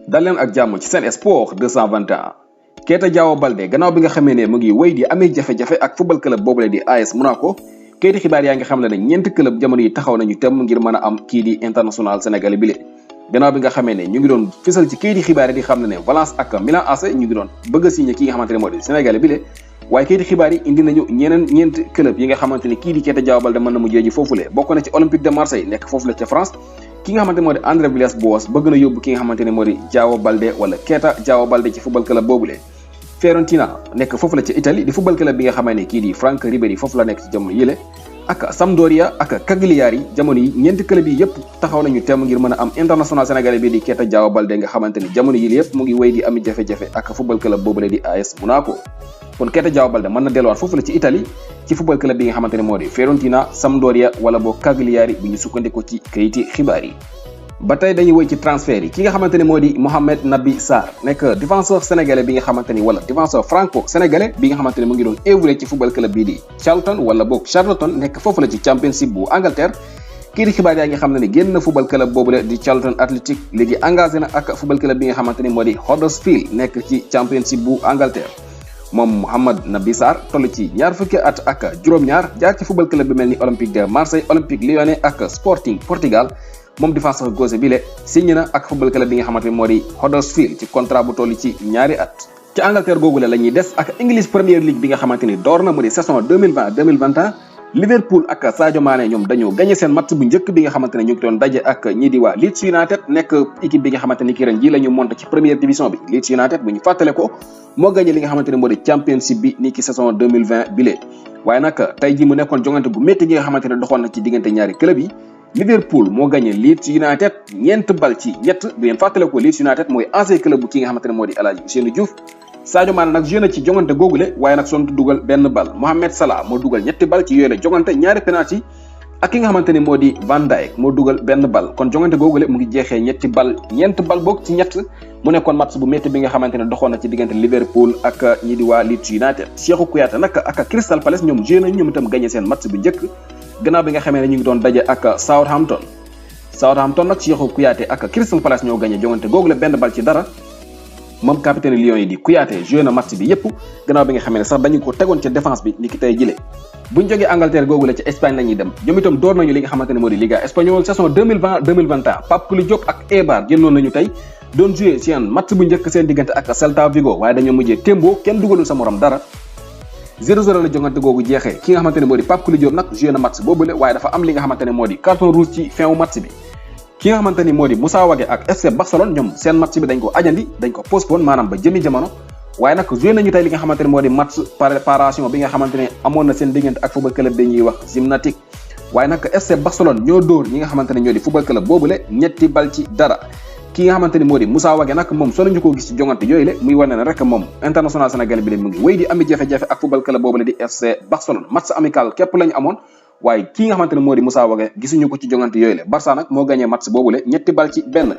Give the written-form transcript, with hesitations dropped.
dal leen ak jàmm ci Sen Sport 221. Keita Diao Baldé gannaaw bi nga xamee ne mu ngi wéy di amee jafe-jafe ak football club boobule di AS Monaco kayiti xibaar yaa ngi xam ne ñeenti club jamono yi taxaw nañu tem ngir mën a am kii di international sénégalais bi le gannaaw bi nga xamee ne ñu ngi doon fësal ci kayiti xibaar yi di xam ne Valence ak Milan AC ñu ngi doon bëgg a signé ki nga xamante ne moo di sénégalais bi le waaye kayiti xibaar yi indi nañu ñeenti club yi nga xamante ne kii di Keita Diao Baldé mën na mu jeeji foofule bokk na ci Olympique de Marseille nekk foofu la ca France ki nga xamante ne moo di André Villas-Boas bëgg na yóbbu ki nga xamante ne moo di Diao Baldé wala Keita Diao Baldé ci football club boobule Fiorentina nekk foofu la ci Italie di football club bi nga xamante ne kii di Franck Ribéry foofu la nekk ci jamono yële ak Sampdoria ak Cagliari jamono yi ñeenti club yi yëpp taxaw nañu temm ngir mën a am international sénégalais bi di Keita Diao Baldé nga xamante ni jamono yi yëpp mu ngi wéy di am jafe-jafe ak football club boobule di AS Monaco kon Keita Diao Baldé mën na delluwaat foofu la ci Italie ci football club bi nga xamante ne moo di Fiorentina Sampdoria wala boo Cagliari bu ñu sukkandiku ci kayiti xibaar yi. ba tey dañuy woy ci transfert yi ki nga xamante ne moo di Mohamed Nabi Sarr nekk défenseur sénégalais bi nga xamante ni wala défenseur franco sénégalais bi nga xamante ne mu ngi doon évoluer ci football club bii di Charlton wala boog Charlton nekk foofu la ci championship bu Angleterre kii di xibaar yaa ngi xam ne génn na football club boobule di Charlton Athletic léegi engagé na ak football club bi nga xamante ni moo di Huddersfield nekk ci championship bu Angleterre moom Mohamed Nabi Sarr toll ci ñaar fukki at ak juróom-ñaar jaar ci football club bi mel ni Olympique de Marseille Olympique Lyonnais ak Sporting Portugal moom défenseur gauche bi le signé na ak football club bi nga xamante ni moo di Huddersfield ci contrat bu toll ci ñaari at ci Angleterre googu la ñuy des ak English Premier League bi nga xamante ni door na mu di saison 2020-2021 Liverpool ak Sadio Mané ñoom dañoo gagné seen match bu njëkk bi nga xamante ne ñu ngi doon daje ak ñii di waa Leeds United nekk équipe bi nga xamante ni ki ren ji la ñu monté ci première division bi Leeds United bu ñu fàttale ko moo gagné li nga xamante ne moo di championship bi ni ki saison 2020 bi lee waaye nag tey ji mu nekkoon jongante gu métti gi nga xamante ne doxoon na ci diggante ñaari club yi Liverpool moo gagné Leeds United ñeent bal ci ñett bu ngeen fàttale ko Leeds United mooy ancien club bu ki nga xamante ne moo di El Hadji Ousseynou Diouf Sadio Mané nag joué na ci jongante googule waaye nag sontu dugal benn bal Mohamed Salah moo dugal ñetti bal ci yooyu la jongante ñaari penalty ak ki nga xamante ne moo di Van Dijk moo dugal benn bal kon jongante googule mu ngi jeexee ñeent bal boog ci ñett mu nekkoon match bu métti bi nga xamante ne doxoon na ci diggante Liverpool ak ñi di waa Leeds United Cheikhou Kouyaté nag ak Crystal Palace ñoom joué nañ ñoom itam gagné seen match bu njëkk gannaaw bi nga xamee ne ñu ngi doon daje ak Southampton nag Cheikhou Kouyaté ak Crystal Palace ñoo gagné jongante googule benn bal ci dara moom capitaine Lions yi di Kouyaté joué na match bi yépp gannaaw bi nga xamee ne sax dañu ko tegoon ca défense bi ni ki tey jile buñ jógee Angleterre googu la ci Espagne la ñuy dem ñoom itam door nañu li nga xamante ne moo di Liga espagnole saison 2020-2021 Pape Kouli Diop ak Eibar génnoon nañu tey doon joué seen match bu njëkk seen diggante ak Celta Vigo waaye dañoo mujjee témboo kenn dugalul sa morom dara 0-0 la jongante googu jeexee ki nga xamante ne moo di Pape Kouli Diop nag joué na match boobule waaye dafa am li nga xamante ne moo di carton rouge ci fin wu match bi ki nga xamante ni moo di Moussa Wagué ak FC Barcelone ñoom seen match bi dañ ko ajandi dañ ko postpone maanaam ba jëmi jamono waaye nag joué nañu tey li nga xamante ne moo di match préparation bi nga xamante ne amoon na seen diggante ak football club bi ñuy wax Gymnastique waaye nag FC Barcelone ñoo dóor ñi nga xamante ne ñoo di football club boobule ñetti bal ci dara ki nga xamante ni moo di Moussa Wagué nag moom soo nañu koo gis ci jongante yooyu le muy wane ne rek moom international sénégalais bi le mu ngi wéy di ami jafe-jafe ak football club boobule di FC Barcelone match amical képp lañu amoon waaye ki nga xamante ne moo di Moussa Wagué gisuñu ko ci jongante yooyu le Barça nag moo gagné match boobule ñetti bal ci benn